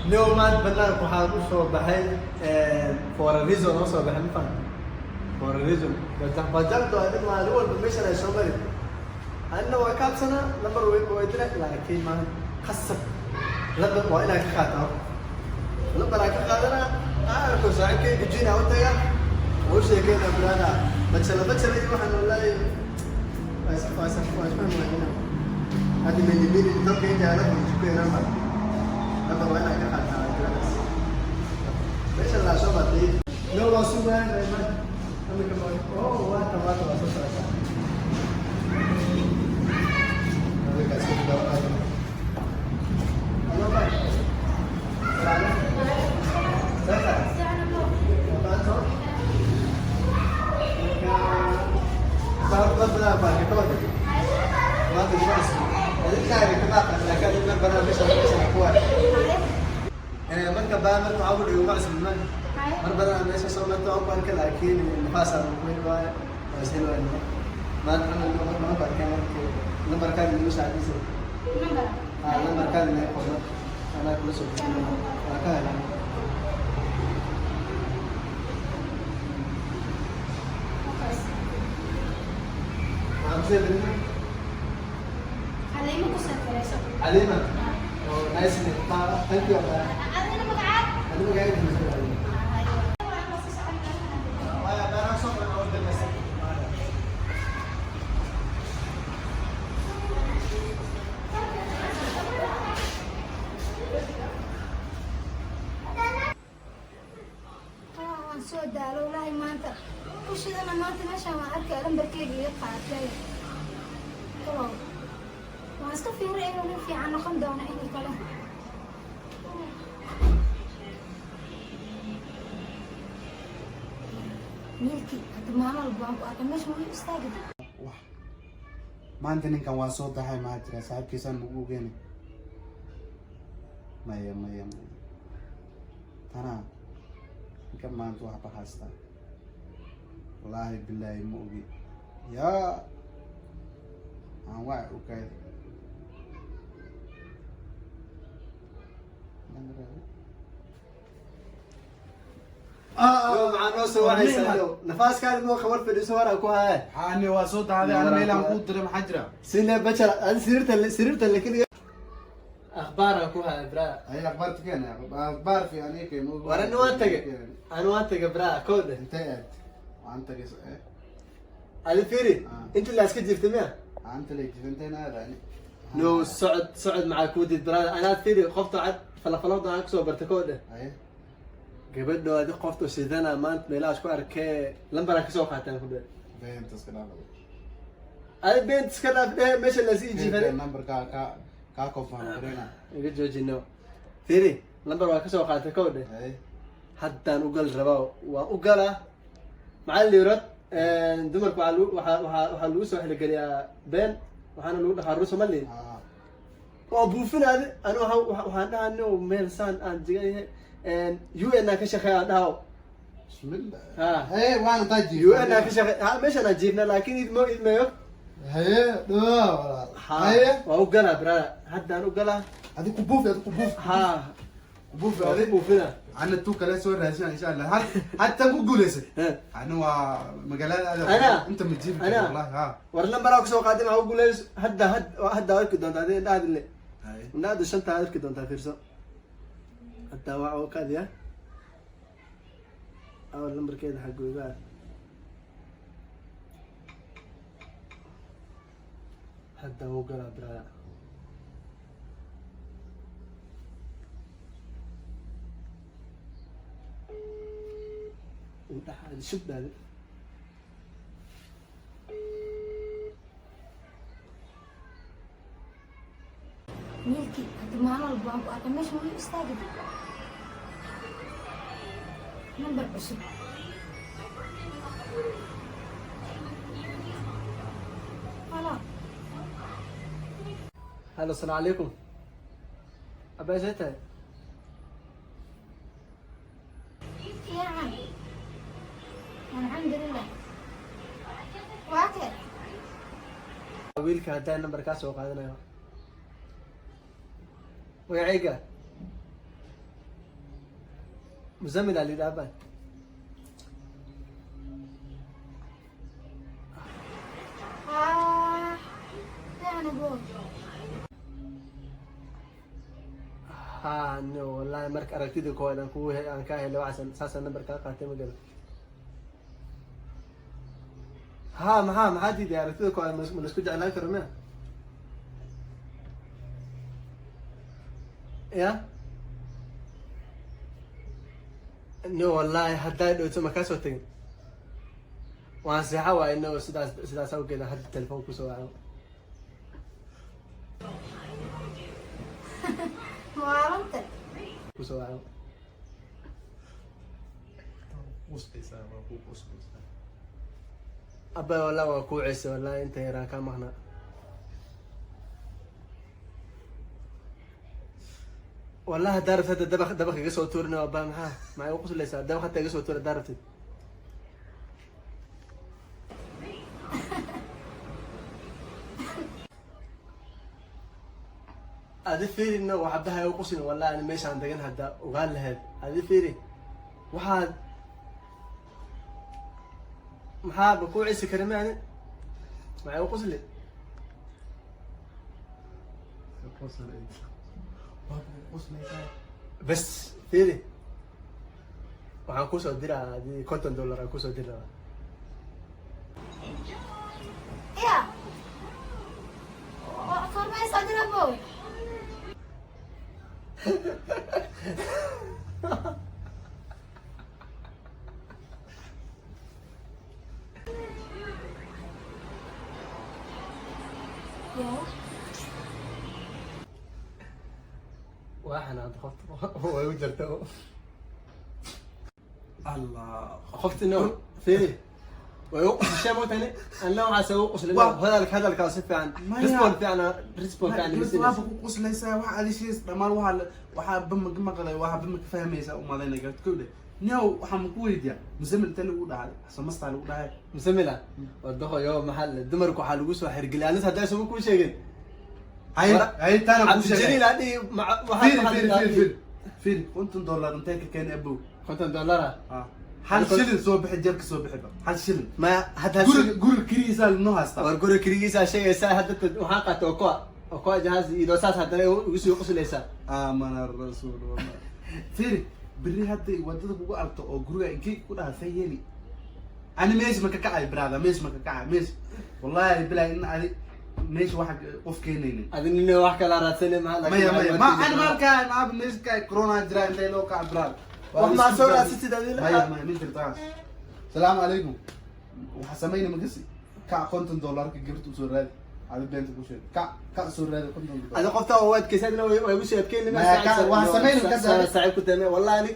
Niyow, maanta banaanka waxaan u soo baxay for a reason oo soo baxay, ma fahamtay? For a reason. Bajaj bajajto adiga maalin walba meeshan ay soo mari. Anna waa kaabsanaa, lambar weydina, laakiin maan qasab lambar waa inaan ka qaataa. Lambar aan ka qaadanaa, aan arko saaxiibkay gujina u tagaa, wuu sheekeynaa brother. Bajala bajala iyo waxaan wallaahi waa isfahmi waynaa. Hadda mili mili dalka inta ala ku lambar. Lambar waa inaan ka qaataa brothers. Meesha la soo batay. No, waa sugaan man. Amika ma oh, waa tan, waa tan, waa soo socotaa. Amika isku dawa. Hello, bye. Salaam. Sasa. Maanto. Marka baa badan baa ka wada. Maanta jimacsi. Adinka ay ka baaqan laakiin adinka badan meesha ku waa. Marka baa marka waxaa ku dhigo macsi man. Mar badan aan meesha soo marto oo ku arka, laakiin nafaas aan ku heli waayo, waa is heli waayo. Maanta camal mar ma ku arkay markii lambarkaan lagu saacadiisa. Ah, lambarkaan la qoro. Anaa kula soo bixin waa ka helaa. Maxaan kusoo gelina? Xaliimo ku soo. Xaliima. Oh, nice name. Thank you. Adigana magacaad? Ani magacayda ma soo celin. Waayo, meelaha soo maray oo dambaysa. Waan soo daalo wallaahi maanta. Ushidana maanta meeshaan waan arkay, lambarkeyga iga qaatay. Kalow waan iska fiiray inuu nin fiican noqon doono inii kale. Wiilkii hadda maalin walba waan ku arkay meesha, wuu istaagi. Wah, maanta ninkan waa soo daxay. Maxaa jira? Saaxiibkiisaan magu ogeynay. Maya, maya, maya, tanaa ninkan maanta waxba haystaa. Wallaahi bilaahi ma ogi yaa aan waa ogaay. Yo, maxaa noo soo wacaysaa? Yo, nafaaskaadi moo khabar fadhiiso, waraa ku haya. Maxaa waa soo daxday? Ana meelaan kuu diray, maxaa jira? Sine bachar adi sariirta la keliya akhbaaraan ku haya, bra. Ay, akhbaarta keen, akhbaar fiican ii keen. War, ani waan tagay, ani waan tagay, bra, koodhe. Intee aad? Waan tagay Adi fiiri. Ah. Inta la iska jiftay miya? Anta la jifanteen aad ani. No, socod socod maxaa kuu did, brother? Anaad fiiri, qofta cad falafalooda aan kusoo bartay, koodhe. Haye. Gabadho adi qofta sidana maanta meelahaas ku arkee, lambaraa kasoo qaataan ku dhe. Beenta iska dhaaf. Adi beent iska dhaaf dhehe, meesha lasii jiifan. Numberka ka confirm gareyna. Iga joojino, fiiri, lambar waa kasoo qaatay, koodhe. Haye. Haddaan ugal rabaa, waan u galaa. Maxaa liirad dumarka waxaa lagu waxaa lagu soo xilgeliyaa been, waxaana lagu dhaqaa ruusa malin. Ah. Waa buufinaadi. Ani waxaan dhahaa no meel saan aan jigan yahay, UN aan ka shaqeeya aan dhaha. Bismillah. Ha. Haye, waana taa jiif. UN aan ka shaqeey ha, meeshaan aan jiifna, laakiin idmo idmayo. Haye, dhawaa walaal. Ha. Haye. Waa u galaa, brother, haddaan u galaa. Adi ku buufi, adi ku buufi. Ha. Ku buufi. Waa adi ku buufina. Ana tu kale soo raadsan insha Allah. Had had tan ku guuleysay. He. Ana waa magaalada aad. Ana? Inta ma jiifi Ana? karto wallahi ha. War, lambaraa kusoo qaaday, maxaa u guuleyso? Hadda arki doontaa adi indhaha le. Haye. Indhahadu shanta arki doontaa, fiirso. Hadda waa oo kaadiya awal lambarkeeda xagoogaa. Hadda wuu galaa, brother. Indhaha adi shub dhaadi. Wiilkii hadda maalin walba waan ku arkay meesha, wuu istaagi. Nambar cusub. Halo. Halo, asalaamu calaykum, abaa, see tahay? Fiican, alxamdulilah. Waa kee? Wiilka haddaan nambar kaa soo qaadanayo, magacayga. Muzammil aa lidhaa baa. Haa, fiican boo. Haa, no, wallahi marka aragtida koowaad aan kugu aan kaa helay waxaasan saasaan number kaa qaatay, ma garan. Haa, maxaa diiday? Aragtida koowaad ma laisku jeclaan karo miya? Ya no, wallahi haddaa dhowto ma kaa soo tegin, waan seexa waay. No, sidaas awgeed aan hadda telefoon kusoo waco. Maalanta. Kusoo waco. Quslaysaa, waa ku quslaysaa. Abba, wallahi waa kuu ceysay, wallahi inta yaraan kaa maqnaa. Wallahi haddaa rabtid hadda dabaq iga soo tuurina. Abba, maxaa igu quslaysaa? Dabaq hataa iga soo tuur haddaa rabtid. Adi fiirina, waxbaha igu quslin. Wallahi ani meeshaan degan hadda ogaan lahayd. Adi fiiri, waxaad maxaa ba kuu cisi kara maani? Maxaa igu qusli? Qoslaysaa, waa ku quslaysaa. Bas fiiri, waxaan kusoo diraa adii $50 aan kusoo diri rabaa. Ya. Kormaysaa dira boo. Ya. Waa xanaaqda qofta, way u jarta. Allah. Qofti, no, fiiri, way u quslishay moogtani, anna waxaase ugu quslin. Hadalkaa si fiican. Maya. Response fiican ima Waaba siinaysa. ku quslaysaa waxa adi shees dhammaan waxaa bama ka maqlay, waxaa bama ka fahmaysaa umalaynaya garad kowdhe. Niow, waxaa ma ku weydiiyaa, Musamil intee lagu dhahay? Samastaa lagu dhahay. Musamila wadahoyo, maxaa la dumarku waxaa lagu soo xirgeliya anis haddaa isuma kuu sheegin. Hay hay, taana ku sheegay. Cabdijaliil adhihi. Fiiri, fiiri, fiiri, fiiri, fiiri, $50 intee ka keenay, abow? $50 ah? Ah, hal shilin soo bixi, jeebka soo bixi ba hal shilin. Ma hadda Guriga kirigiisaa noo haystaa. War guri kirigiisaa sheegaysaa hadda. Waxaan qaatay okoa jahaaz idoo saas haddana igu sii quslaysaa. Amana rasuul wallah. Fiiri, berri hadday wadada kugu aragto oo guriga inkii ku dhaha, say yeeli? Ani meesha ma ka kacay, brother, meesha ma ka kacay, meesha wallahi bilahi in adi meesha waxa qof keenaynin. Adi nin wax kala raadsanay maxaa? Maya, maya, ma ani markaa maaba meesha ka corona jira, intay loo kaca, brother. Wax maa soo raadsatid adi? Maya, maya, ma jirto taas. Salaamu calaykum. Waxaa samayna magasi, kac, $50-ka gabadha usoo raadi. Adi beenta ku sheeg, kac, kac, soo raadi $50. Adi qofta waa adkaysa, adina waa igu soo adkeyn. Maya, waa samayn kasi. Saaxiib ku tame, wallahi ani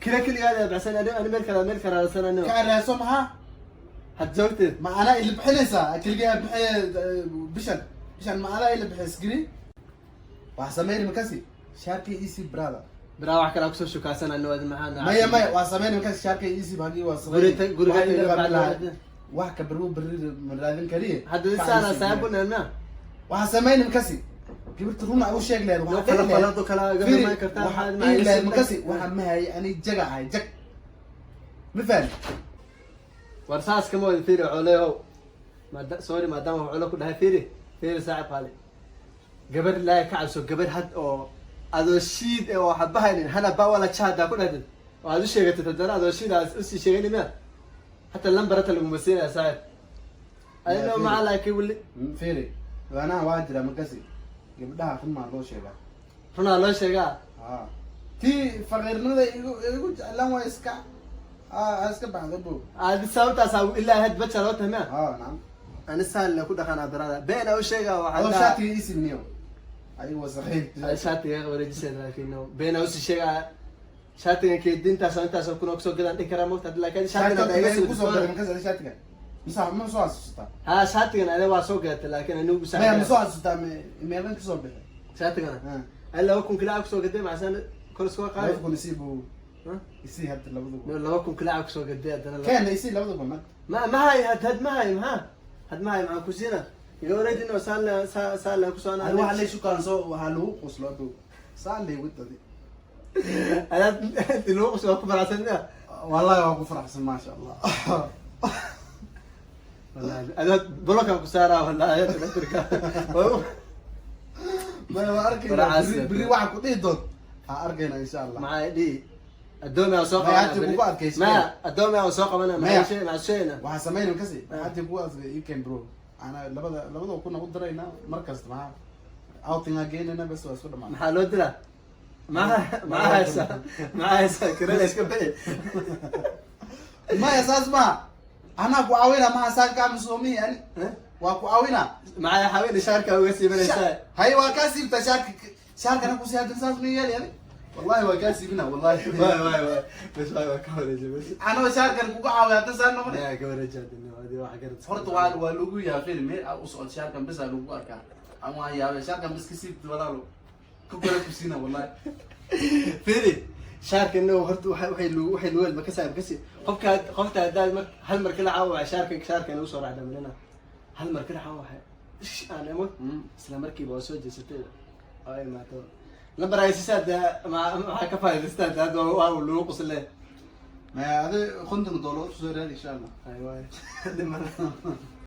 kila keligaada baxsan, ani meel kala raadsanano. Ka raadso maxaa? Had joogteed. Ma anaa ila bixinaysaa? Keligaa bixiye bishan ma anaa ila bixiy iskiri? Waxaa samayna makasi, shaarkay easy, brother. Biraa wax kalaa kusoo shukaasanano adi maxaa? Maya, maya, waa samayna makasi, shaarkay easy hagii waa Guri guriga Wax ila taga. qaban lahaa. Wax ka barbu berri ma raadin kariye. Hadda isaana saaxiib ku nahna. Waxaa samayna makasi, gabadha runa u sheeg lahayd, Loo waxaa kala dhihi lahayd- falado kala iga Fiiri, imaan kartaa, waxaa maxaa dhihi lahayd iga makasi, waxaa ma hayay ani, jaga ahay, jag ma fahmi. War saas kama wada. Fiiri coleyow, maada sorry, maadaama wax colo ku dhahay. Fiiri, fiiri, saaxib qaali, gabar ilaahay ka cabso, gabar had oo adoo shiid eh oo waxba haynin hana ba wala jahada ku dhahdid oo aad u sheegatid, haddana adoo shiid aad usii sheegani miya? Hata lambar hata laguma siinaya, saaxib, adina Fiiri. Maxaa laakiin weli Fiiri, waanaha waa jira makasi, gabdhaha runaa loo sheegaa. Runaa loo sheegaa. Ha, tii faqiirnimada igu jeclaan waa iska ha iska baxdo bo. Adi sababtaas ilaa had baja loo tahay miya? Ha, nacam. Ani saan la ku dhaqanaa barada, been u sheegaa waxaa Oo shaatiga ii simniyo ayagu wasakhayn. Shaatiga wareejisay, laakiin no, been usii sheegaa. Shaatigan keedintaas intaas kuna kusoo gadaan dhihi karaa mogta, laakiin shaatigan hadda iga shaatiga kusoo gaday soo makasi shaatiga mise ma soo xasuustaa? Ha, shaatigan ade waa soo gadatay, laakiin anigu Maya, ma soo xasuustaa meelan kasoo bixi? Shaatigana Ha. ay 2000 kilaa kusoo gaday, macsan kor isku qaadi. 2000 isii buu. Ha? Isii hadda 2000. No, 2000 kilaa kusoo gaday haddana Keena, isii 2000 hadda. Ma hay had ma hay, maxaa had ma hay, maxaa kusiina iga wareejin oo saan la kusoo Ani waxa lay shukaan soo waxaa lagu qoslo adow saa lay wadadi. Adaad inti lagu qoslo waa ku faraxsan miya? Wallahi waan ku faraxsan, maasha Allah. Wallahi adaad block-an ku saaraa, wallahi adaad naftirka. Maya, waa arkaynaa. Faraxaas. Berri waxa ku dhihi doon ha arkaynaa, insha Allah. Maxaa dhihi? Addoomi aan soo Maya, qabanaa hadi berri. Kugu adkaysi. Maya, addoomi aan soo qabanaa. Maya. Maxaa shay, maxaa shayna? Waxaa sameynay kasi hadii kugu adkay ii keen, bro. Ana labada kuna u diraynaa mar kasta. Maxaa outing aa geynayna, bes, waa isku dhamaan. Maxaa loo dilaa? Maxaa haysaa? Maxaa haysaa? Kirada iska bixi. Maya, saas ma anaa ku caawina maha, saan kaama soomihi ani. Eh? Waa ku caawina. Maxaa haween shaarka uga siibanaysaa? Hay, waa kaa siibtaa shaarka, shaarkana kusi hadin saas ma yeeli ani. Wallahi waa kaa siibina, wallahi. Waay waay waay, bes, waay, waa ka wareejay, bes. Anoo shaarkan kugu caawiya hadda saan noqon. Maya, ka wareejay hadda, adi wax garad. Horta waa lagu yaafin meel aa u socod, shaarkan bes aa lagu arkaa. Ama waan yaabay, shaarkan bes ka siibta, walaalo, ka kale ku siina, wallahi. Fiiri, shaarka innagu horta waxay luweel makasa makasi qofka qofta haddaad mar hal mar kala caawa shaarka inagu soo raacda malina hal mar kala caawa waxay aan imo isla markiiba waa soo jeesatay oo ay imaato lambar ay sisaa dee maxaa ka faa'iidaystaa dee hadda waa lagu qosle. Maya, adi $50 usoo raadi, insha Allah. Ay waay, dhimana.